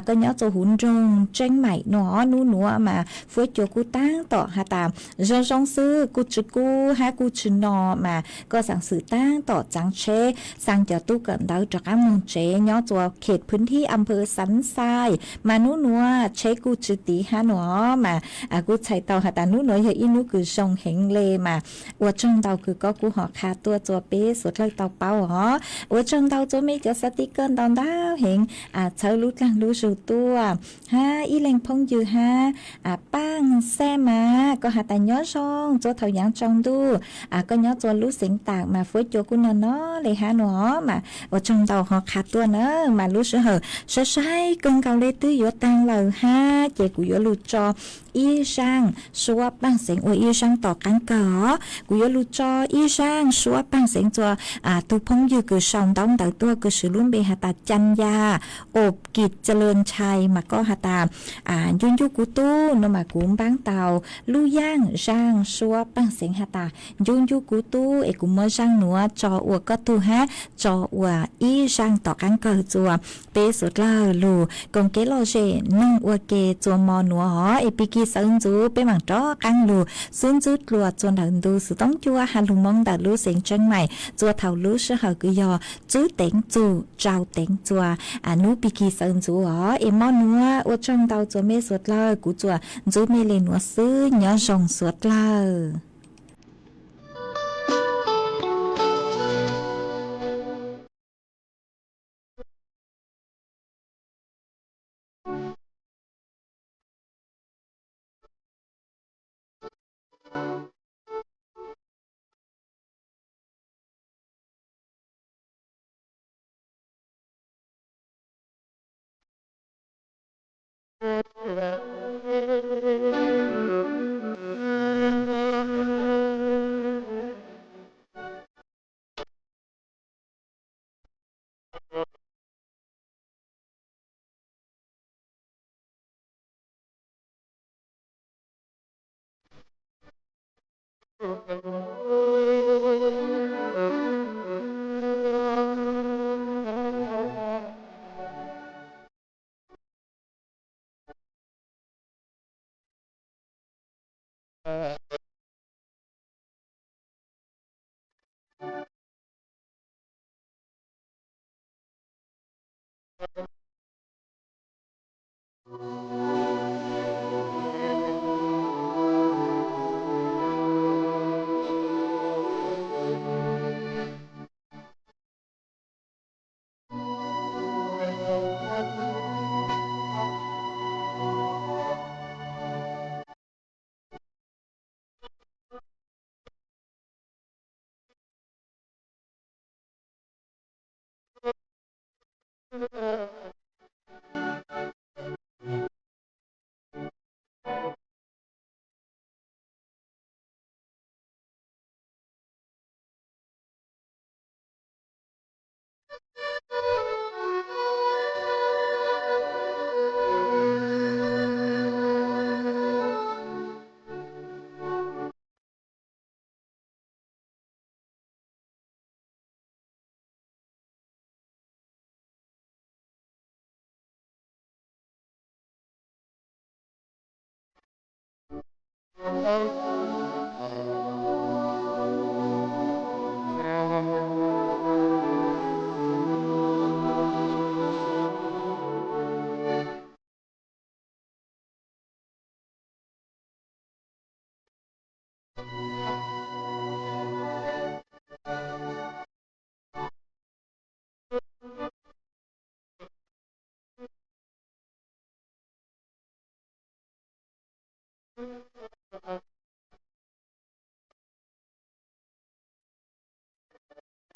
koj nyob txua huv nroog Tseeb Maim no, nub nuav mas fuab cua kuj taab tom has tas zoo zoo xwb, kuj tsi kub hab kuj tsi no mas koj xaav xwm taab tom txaav tsheb xaa cov tub kawm ntawv rov qaab moog tsev nyob txua khem phwv thib Am Phw Xav Xais mas nub nuav tsheb kuj tsi tiv hab no mas kuj txhais tau has tas nub nuav yog ib nub kws zoo heev le mas ua tsaug ntau kws koj kuj ho qha tuaj txua peb suav dlawg tau paub os. Ua tsaug ntau txua mej cov xav tiv kawg ntau ntau heev, txhawb lub dlaag lub zug tuaj. Hab ib leeg phooj ywg hab Paaj Xaj mas koj has tas nyob zoo txua thaum yaav tsaus ntuj, koj nyob txua lub xeev Taam mas fuab cua kuj no no le hab no mas ua tsaug ntau ho qha tuaj na. Mas lub sij hawm saib saib kawg nkaus le twb yuav taag lawm hab ces kuv yuav lug tso ib zaaj suab paaj xeev ua ib zaaj tom qaab kawg os. Kuv yuav lug tso ib zaaj suab paaj xeev txua tug phooj ywg kws sau ntaub ntawv tuaj kws swv lub npe has tas Cam Yas Ob Kis Ca Lwm Ntshai mas koj has tas ncu ncu kuv tub no mas kuv npaab tau lub yaaj zaaj suab paaj xeev has tas ncu ncu kuv tub es kuv muab zaaj nuav tso ua koj tug hab tso ua ib zaaj tom qaab kawg txua peb suav dlawg lug koom kev lom zem noog ua ke txua mo nuav os. Es pig kig sawv ntxuv peb maam rov qaab lug xub ntxub dlua txua ntawm ntu xuv toob cua has lug Moob ntawm lub xeev Tseeb Maim txua thaum lub sij hawm kws yog tswb teev txug tsau teev txua nub pig kig sawv ntxuv os. Es mo nuav ua tsaug ntau txua mej suav dlawg, kuv txua ntxub mej le nuav xwb, nyob zoo suav dlawg.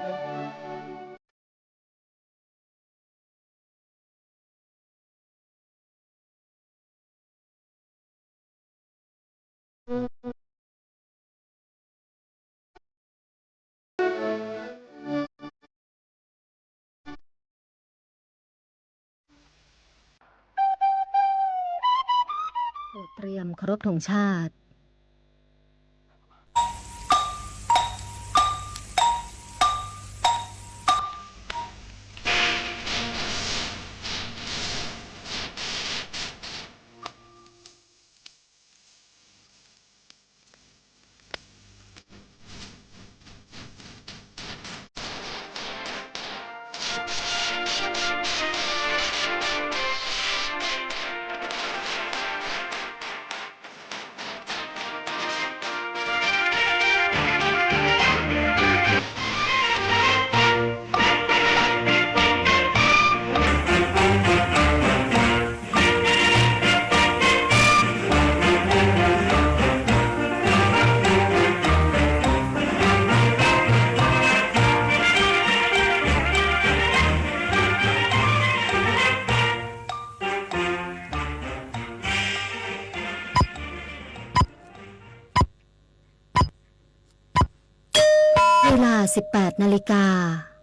Ua tsiab khauv rub thoo tshaj. Ib las xib pas na li kas.